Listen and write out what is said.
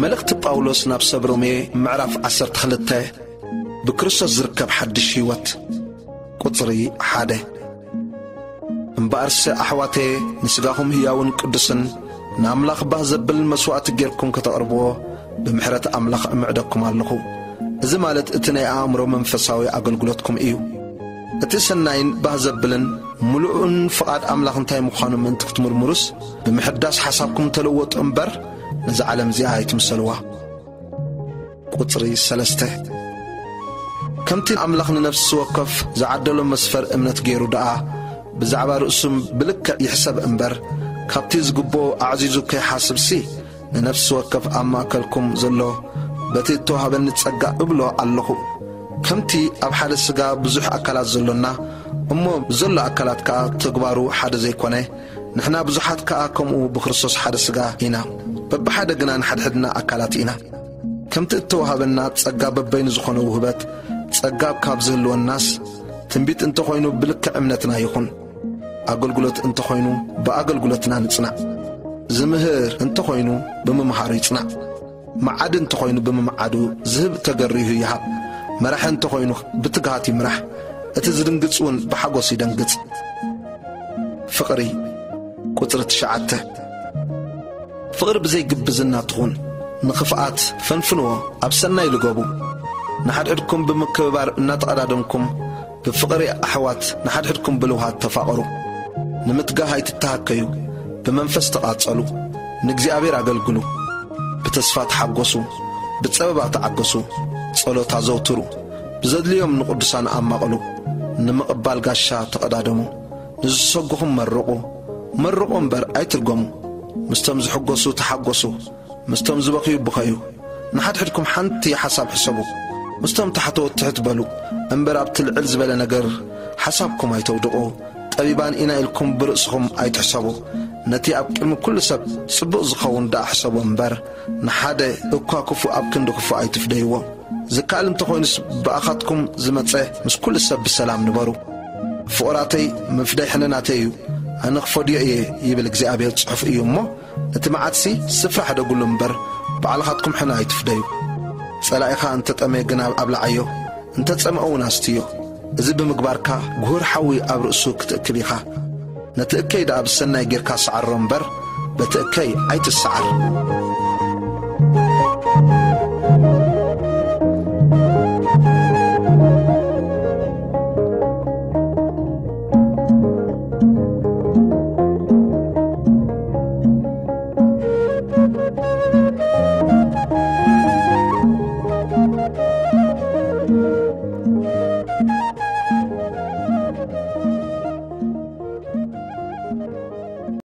መልእኽቲ ጳውሎስ ናብ ሰብ ሮሜ ምዕራፍ ዓሰርተ ክልተ። ብክርስቶስ ዝርከብ ሓድሽ ህይወት። ቁጽሪ ሓደ። እምበኣርሰ ኣሕዋተየ፣ ንስጋኹም ህያውን ቅዱስን ንኣምላኽ ባህ ዘብል መስዋእቲ ጌርኩም ከተቕርብዎ ብምሕረት ኣምላኽ እምዕደኩም ኣለኹ። እዚ ማለት እቲ ናይ ኣእምሮ መንፈሳዊ ኣገልግሎትኩም እዩ። እቲ ሰናይን ባህ ዘብልን ምሉእን ፍቓድ ኣምላኽ እንታይ ምዃኑ ምእንቲ ክትምርምሩስ፣ ብምሕዳስ ሓሳብኩም ተለወጡ እምበር፣ ነዛ ዓለም እዚኣ ኣይትምሰልዋ። ቁጽሪ ሰለስተ። ከምቲ ኣምላኽ ንነፍሲ ወከፍ ዝዓደሎ መስፈር እምነት ገይሩ ደኣ፣ ብዛዕባ ርእሱ ብልክዕ ይሕሰብ እምበር፣ ካብቲ ዝግብኦ ኣዕዚዙ ከይሓስብሲ፣ ንነፍሲ ወከፍ ኣብ ማእከልኩም ዘሎ በቲ እተዋህበኒ ጸጋ እብሎ ኣለኹ። ከምቲ ኣብ ሓደ ስጋ ብዙሕ ኣካላት ዘሎና፣ እሞ ዘሎ ኣካላት ከኣ ተግባሩ ሓደ ዘይኮነ፣ ንሕና ብዙሓት ከኣ ከምኡ ብክርስቶስ ሓደ ስጋ ኢና፣ በብሓደ ግና ንሓድሕድና ኣካላት ኢና። ከምቲ እተዋህበና ጸጋ በበይኑ ዝኾነ ውህበት፣ ጸጋ ካብ ዝህልወናስ፣ ትንቢት እንተኾይኑ ብልክዕ እምነትና ይኹን። ኣገልግሎት እንተኾይኑ ብኣገልግሎትና ንጽናዕ። ዝምህር እንተኾይኑ ብምምሃሩ ይጽናዕ። መዓዲ እንተኾይኑ ብምምዓዱ፣ ዝህብ ተገሪሁ ይሃብ። መራሒ እንተኾይኑ ብትግሃት ይምራሕ። እቲ ዝድንግጽ እውን ብሓጎስ ይደንግጽ። ፍቕሪ። ቁጽሪ ትሽዓተ። ፍቕሪ ብዘይ ግብዝና ትኹን። ንኽፍኣት ፈንፍንዎ፣ ኣብ ሰናይ ልገቡ። ንሓድሕድኩም ብምክብባር እናተቐዳደምኩም፣ ብፍቕሪ ኣሕዋት ንሓድሕድኩም ብልውሃት ተፋቐሩ። ንምትጋህ ኣይትተሃከዩ፣ ብመንፈስ ተቓጸሉ፣ ንእግዚኣብሔር ኣገልግሉ። ብተስፋ ተሓጎሱ፣ ብጸበባ ተዓገሱ፣ ጸሎት ኣዘውትሩ። ብዘድልዮም ንቕዱሳን ኣማቕሉ። ንምቕባል ጋሻ ተቐዳደሙ። ንዝሰጉኹም መርቑ፣ መርቑ እምበር ኣይትርገሙ። ምስቶም ዝሕጎሱ ተሓጎሱ፣ ምስቶም ዝበኽዩ ብኸዩ። ንሓድሕድኩም ሓንቲ ሓሳብ ሕሰቡ። ምስቶም ታሕተዎት ትሕት በሉ እምበር፣ ኣብቲ ልዕል ዝበለ ነገር ሓሳብኩም ኣይተውድቑ። ጠቢባን ኢና ኢልኩም ብርእስኹም ኣይትሕሰቡ። ነቲ ኣብ ቅድሚ ኩሉ ሰብ ጽቡቕ ዝኸውን ደኣ ሕሰቡ እምበር፣ ንሓደ እኳ ክፉእ ኣብ ክንዲ ክፉእ ኣይትፍደይዎ። ዝከኣል እንተኾይኑስ ብኣኻትኩም ዝመጸ ምስ ኩሉ ሰብ ብሰላም ንበሩ። ፍቑራተይ፣ ምፍዳይ ሕነ ናተይ እዩ፣ ኣነ ክፈድዮ እየ ይብል እግዚኣብሔር ጽሑፍ እዩ እሞ፣ ነቲ መዓትሲ ስፍራ ሕደጉሉ እምበር፣ ባዕልኻትኩም ሕነ ኣይትፍደዩ። ጸላኢኻ እንተ ጠመየ ግና ኣብልዓዮ፣ እንተ ጸምአ እውን ኣስትዮ። እዚ ብምግባርካ፣ ጉሁር ሓዊ ኣብ ርእሱ ክትእክብ ኢኻ። ነቲ እከይ ደኣ ብሰናይ ጌርካ ሰዓሮ እምበር፣ በቲ እከይ ኣይትሰዓር።